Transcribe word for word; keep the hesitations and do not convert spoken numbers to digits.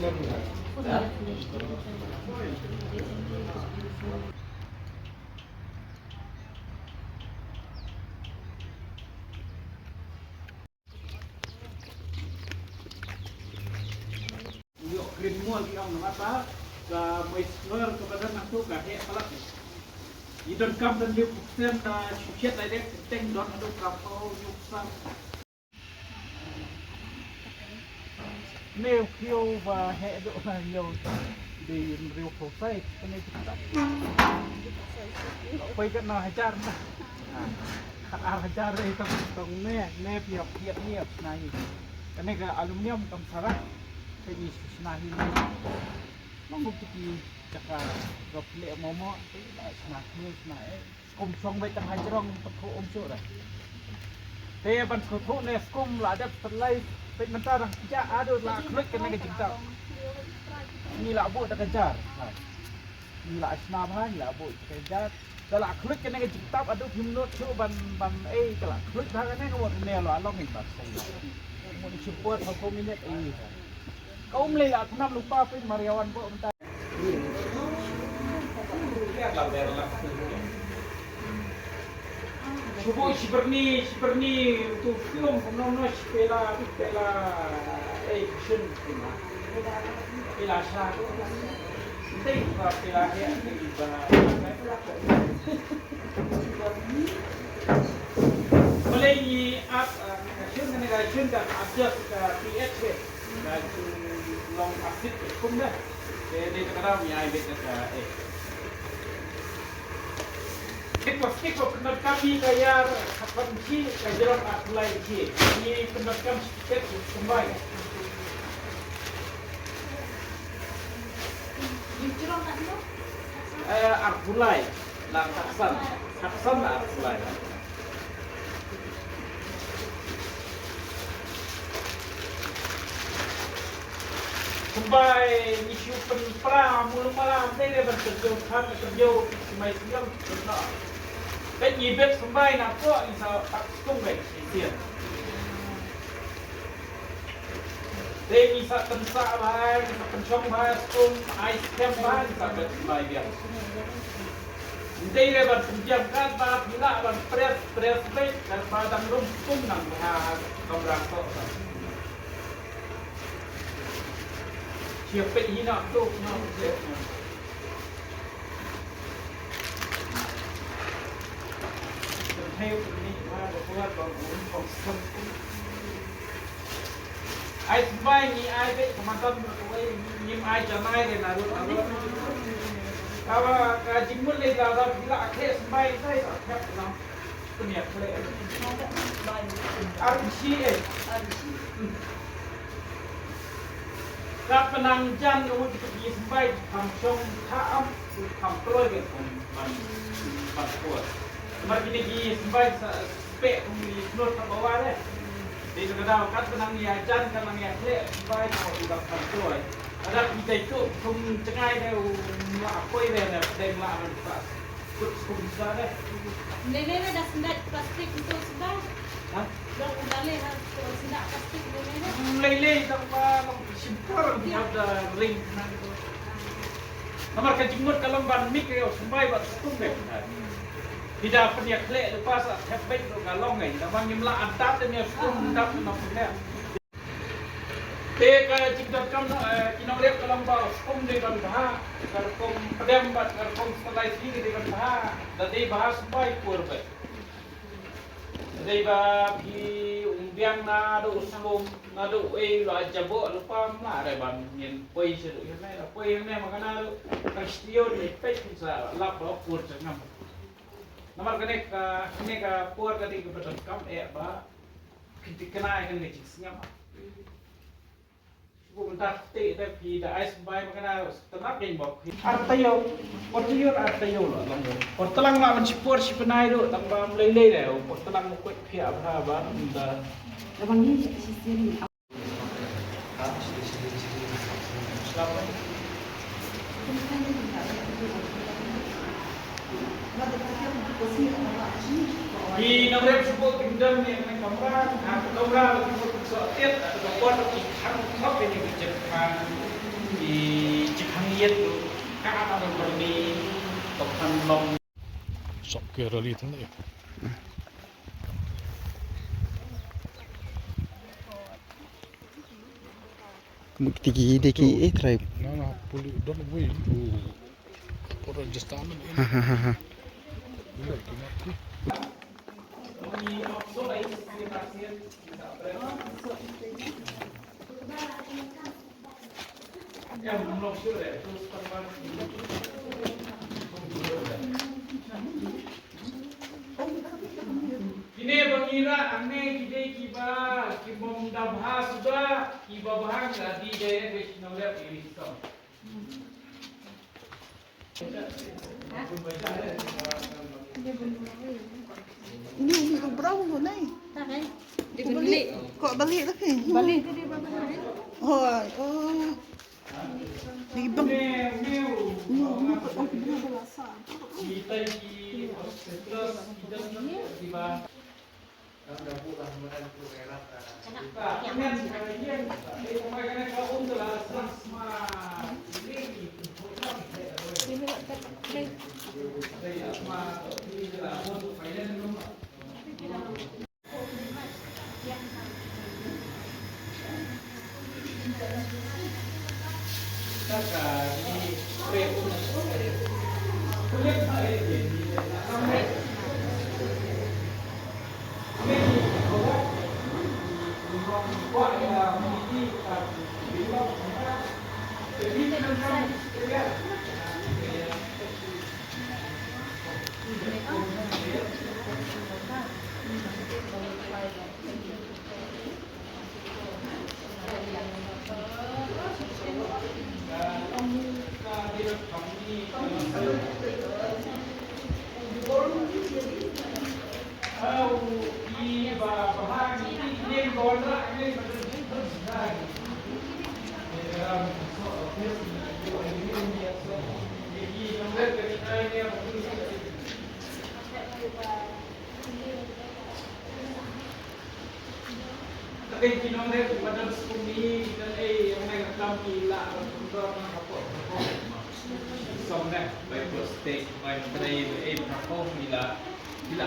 Ïoh kren mo ki ong namar ba ka moisture kaba don hangto ka heh palat. I donkam don hynriew percent na shu shet lai dek teng don haduh ka phew hynñiew percent. Ne u khiew ba heh duh na ïew dei hynriew phew sai kane ki tak. Poi ka na hajar na. Ar hajar dei tang tang ne ne pia pia ne na hi. Kane ka aluminium kam sara. Ka i sna hi. Nong buk ki jaka rop le momo. Sna hi sna eh. Kum shong beit tang ha jrong pat kho um shuh re. Te ban kho kho ne skum la dep pat lai beit mynta dang ja adu la khluit kane ka jingtap. Ni la buh da ka jar. Ni la sna bha ni la buh da ka jar. Ka la khluit kane ka jingtap adu phim lut shuh ban ban ei ka la khluit bha kane ka wot ne la long in ba sai. Mun shu pot ha ko minit ei. Ka um le la tnam lupa peit mariawan buh mynta. Shubu shiberni, shiberni, tu film, no, no, shipela, shipela, eh, kushin, pela sha, tei ba pela he, tei ba. Malay ni ap, ah, kashun, ni kashun ka adjust ka P H he. Ka ju long acid kum dah. Te dei ka dam ïa ai bit ka eh. Kit plastik ko kena kami ka ïar ka pam ji ka jeram at lai ji. Ni kena kam sikit kumbai. Ni jeram kat tu? Eh, Arbulai. La Taksan. Taksan la Arbulai. Kumbai ngi shu pynpra mulu malam te de ban terjun khan terjun kumbai siang. Peit ngi bet kumbai na ko ngi sa tak tung bai siang. Te ngi sa tynsa bha, ngi sa pynshong bha, skum, ai skem bha, ngi sa bet bha biang. Nte re ban pynjam kat ba phi lah ban press, press beit, kat ba dang rum skum nang bha, kam rang tok. Siap peit hi nak tu, nak siap. Ai sbai ni ai be kematan berkuai ni ai janai de narut narut. Kawa ka jingmut le da da bila akhir sbai sai sa khap na. Punya kle. Arsi eh. Ka pynang jan u dei ki sbai kham shong kha am kham kloi ke kham ban ban kuat. Mar kine ki sbai sa spek kum ni snot ka bawa de. Dei ka daw kat pynang ïa jan ka nang ïa khleh sbai ka u dap kham kloi. Ada ki dei tu kum cengai de u la koi de ne dei la han pa. Kut kum sa de. Lele de da sendat plastik itu sudah. Ha? Dong udah le ha, sendat plastik lele de. Lele tak pa long simpar ni ada ring nang tu. Namar ka jingmut ka long ban mik ïa u symbai bad skum de. Ida pynïakhleh lypa sa thep beit ruh ka long ngai. Namar ngim lah adat ïa skum dap na pynïak. Te ka jingdonkam, eh, ki nongrep ka long ba u skum dei ban bha, ka rukom pdem bad ka rukom stelai sli ka dei ban bha, da dei bha symbai pur beit. Dei ba phi um biang naduh u skum, naduh ei la jaboh lypa mla re ban ngin poi sha ruh ïa ne, la poi ïa ne ma ka naduh ka shtio ne peit sa lap ba pur jangam. Namar kane ka, kane ka por ka dei kaba donkam eh ba phi dei kane ka jingsngem. Ku mynta te te phi da ai symbai ma kane. Tang ba phi ar taïew, por taïew ar taïew la lang. Por tlang ma ban shipor shi bnai ruh tang ba mlei lei de. Por tlang ma kwet phi abha ba da. Da ban ni shi sien. Ki nongrep shuh ki dang ne kamra, ha kamra ki shu tiet, ha ka por ki chang thok ne ki jet phan. Sop ke rally tang ya. Kum tiki de ki eh trai. Na na puli don wei. Pura just amen. Ha ha ha ha. Kine ba ngi rah hangne ki dei kiba kim bym da bha suda, kiba bha ngi la die direct ba ki nongleh ki ri ki kam. Ini, ini tu brown tu nai. Di beli. Kok beli tapi? Beli. Hoi, oh. Di bang. Ini, ini tu, oh, dia ada rasa. Ka dei ki nongrep ki madam skumi ki dang ei ïa nga ka kam ki la ka kumdor na ka pok ka pok. Song ne bai pok steak bai trei bai ei ka pok ki la ki la.